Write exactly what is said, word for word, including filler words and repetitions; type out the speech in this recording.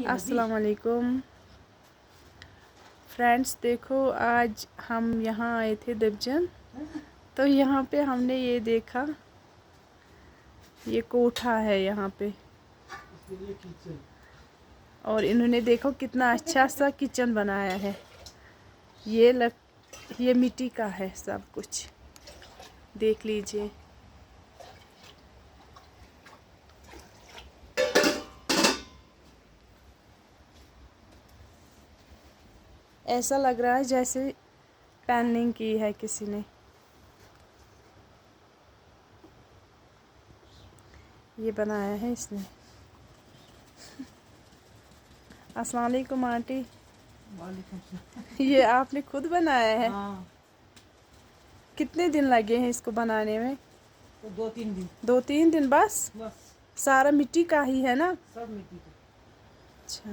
السلام علیکم فرینڈز، دیکھو آج ہم یہاں آئے تھے دبجن، تو یہاں پہ ہم نے یہ دیکھا، یہ کوٹھا ہے یہاں پہ، اور انہوں نے دیکھو کتنا اچھا سا کچن بنایا ہے۔ یہ لک یہ مٹی کا ہے سب کچھ، دیکھ لیجیے۔ ایسا لگ رہا ہے جیسے پینلنگ کی ہے کسی نے۔ یہ بنایا ہے اس نے۔ السلام علیکم آنٹی۔ وعلیکم السلام۔ یہ آپ نے خود بنایا ہے؟ ہاں، کتنے دن لگے ہیں اس کو بنانے میں؟ تو دو تین دن دو تین دن بس؟ بس، سارا مٹی کا ہی ہے نا؟ سب مٹی کا۔ اچھا۔